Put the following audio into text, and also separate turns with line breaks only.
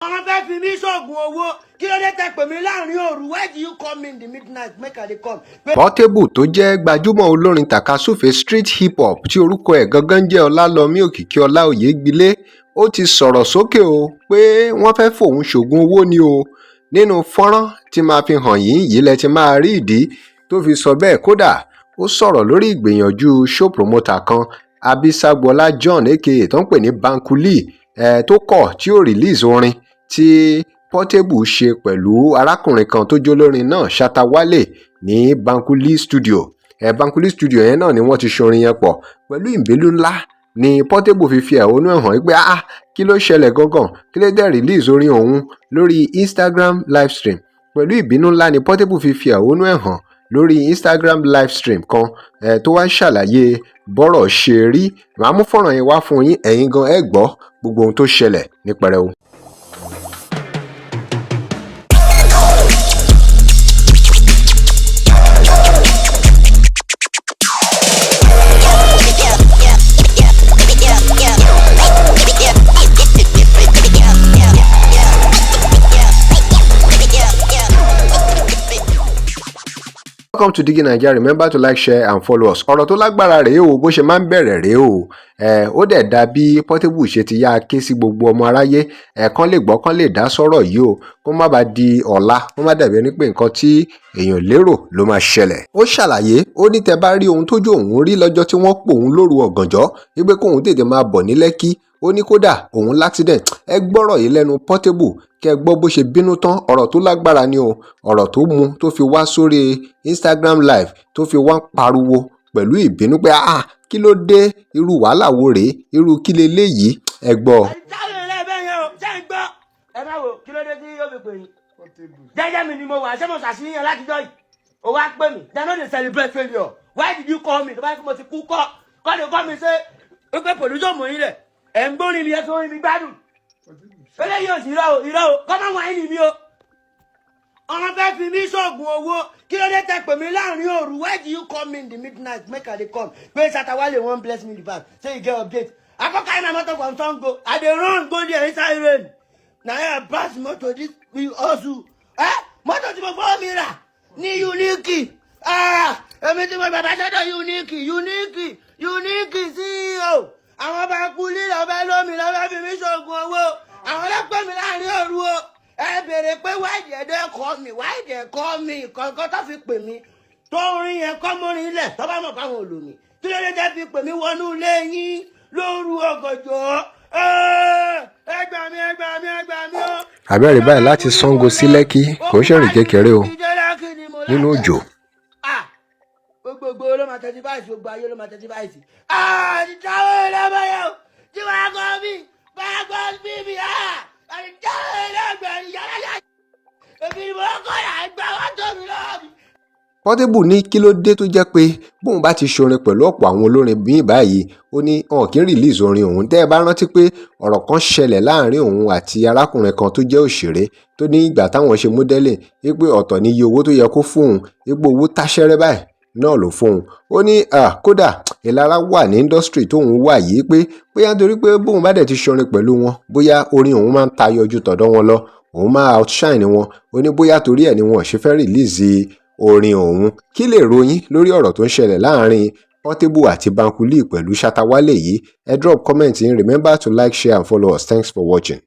Àwọn fẹ́ fi mí ṣoògùn owó. Kí ló dé tẹ pè mí láàrin òru? Why do you come in the midnight make I dey come?
Portable tó jẹ́ gbajúmọ̀ olórin tàkasúfèé street hip hop tí orúkọ ẹ̀ gangan ń jẹ́ Ọlálọ́mí Òkìkíọlá Òyégbélé, ó ti sọ̀rọ̀ sókè o pé wọ́n fẹ́ẹ́ fóun ṣoògùn owó ni o. Nínú fọ́nrán tí màá fi hàn yín yìí lẹ ti máa rí ìdí tó fi sọ bẹ́ẹ̀. Kódà, ó sọ̀rọ̀ lórí ìgbìyànjú show promoter kan, Abisagboola John, aka tó ń pè ní Bankole, tó kọ̀ tí ó release orin tí Portable ṣe pẹ̀lú arákùnrin kan tó jólórin náà, Shatta Wale, ní Bankole Studio. Bankole Studio yẹn náà ni wọ́n ti ṣorin yẹn pọ̀. Pẹ̀lú ìbínú ńlá ni Portable fi fi ẹ̀hónú ẹ̀ hàn pé, ah, kí ló ṣẹlẹ̀ gangan? Kí ló dé release orin òun lórí Instagram livestream? Pẹ̀lú ìbínú ńlá ni Portable fi fi ẹ̀hónú ẹ̀ hàn lórí Instagram livestream kan tó wá ń ṣàlàyé bọ́rọ̀ ṣe rí. Màá mú fọ́nrán yẹn wá fún yín, ẹ̀yin gan ẹ gbọ́ gbogbo ohun tó ṣẹlẹ̀ ní pẹrẹu. Welcome to Digi Naija. Remember to like, share and follow us. Ọ̀rọ̀ tó lágbára rèé o, bó ṣe máa ń bẹ̀rẹ̀ rèé o. Ẹ ó dẹ̀ da bí Portable ṣe ti yá a ké sí gbogbo ọmọ aráyé ẹ̀ kán lè gbọ́, kán lè dá sọ́rọ̀ yìí o, kó má bàa di ọ̀la, kó má dàbí ẹni pé nǹkan tí èèyàn lérò ló máa ṣẹlẹ̀. Ó ṣàlàyé, ó ní tẹ bá rí ohun tójú òun rí lọ́jọ́ tí wọ́n pòun lóru ọ̀gànjọ́ wípé kóun tètè máa bọ̀ ní Lẹ́kí. Ó ní kódà òun l'accident. Ẹ gbọ́rọ̀ yìí lẹ́nu Portable, kẹ́ ẹ gbọ́ bó ṣe bínú tán. Ọ̀rọ̀ tó lágbára ni o, ọ̀rọ̀ tó mú tó fi wá sórí Instagram live, tó fi wá ń pariwo pẹ̀lú ìbínú pé, ah, kí ló dé? Irú wàhálà wo rèé? Irú kí leléyìí? Ẹ gbọ́.
Sáré lẹ́ẹ̀bẹ̀ yẹn o, ṣé ń gbọ́? Ẹ má wo kí ló dé tí yóò fi pè yín. Jẹ́jẹ́ mi ni mo wà. Ṣé mo ṣàṣeyàn látijọ́ yìí? O wá pè mí. They no dey celebrate failure. Why did you call me? Tó bá yẹ kí mo ti kú kọ́ kọ́ lè kọ́ mi ṣe pé producer mọ̀ yín lẹ̀ ẹ̀ ń gbórin mi, ẹ̀ tó orin mi gbádùn. Eléyìí ò sí irọ́ o, irọ́ o, kọ́ máa wáyé ni mi o. Àwọn fẹ́ fi mí ṣoògùn owó. Kí ló dé tẹ pè mí láàrin òru? Why do you come in the midnight make I dey come? Pé Shatta Wale wan bless me the bank, say you get update. I go carry my motor from Sango. I dey run go there inside rain. Na here I pass motor this we hustle. Ẹ mọ́tò tí mo fọwọ́ mi rà ní Unique. Ah, èmi tí mo bàbá sọ́dọ̀ Unique, Unique, Unique CEO. Àwọn bá kú lílọ bẹ́ẹ̀ lómi lọ́fẹ́ fi mí ṣoògùn owó. Àwọn ọlọ́pàá mi láàrin òru o. Ẹ béèrè pé why did they call me? Why they call me? Kọ̀ọ̀kan tó fi pè mí tó orin yẹn kọ́ mórin ilẹ̀ tó bá mọ̀ fáwọn olómi. Kí ló dé tẹ́ fi pè mí wọnú ilé yín lóru ọ̀gànjọ́? Ẹ gbà mí, ẹ gbà mí, ẹ gbà mí o.
Àbẹ́rẹ́ báyìí, láti Sango sí Lẹ́kì, kò ń ṣèrìn kékeré o, nínú òjò.
Gbogbogbò ló máa tẹ́tí báyìí, gbogbo ayé ló máa tẹ́tí báyìí. Àdìjáwé lẹ́bẹ̀yẹ o, tí wàá gbọ́ mi, wàá gbọ́ mi mi, àdìjáwé lẹ́gbẹ̀ẹ́ yàrá yàrá. Èmi ni mo kọ́ yà gbà wá tó mi lọ́wọ́ mi.
Portable ní kí ló dé tó jẹ́ pé bóun bá ti ṣorin pẹ̀lú ọ̀pọ̀ àwọn olórin míì báyìí, ó ní wọn kì í release orin òun. Tẹ́ ẹ bá rántí pé ọ̀rọ̀ kan ṣẹlẹ̀ láàrin òun àti arákùnrin kan tó jẹ́ òṣèré, tó ní ìgbà táwọn ṣe modelling, wípé ọ̀tọ̀ ní iye owó tó yẹ kó fóun, wípé owó táṣẹ́rẹ́ báyìí náà ló fóun. Ó ní kódà ìlara wà ní industry tóun wà yìí, pé bóyá nítorí pé bóun bá dẹ̀ ti ṣorin pẹ̀lú wọn, bóyá orin òun máa ń tayọ ju tọ̀dọ̀ wọn lọ, òun máa outshine wọn. Ó ní bóyá torí ẹ̀ ni wọn ò ṣe fẹ́ release orin òun. Kí lè ròyìn lórí ọ̀rọ̀ tó ń ṣẹlẹ̀ láàrin Portable àti Bankole pẹ̀lú Shatta Wale yìí? Ẹ drop comment yín. Remember to like, share and follow us. Thanks for watching.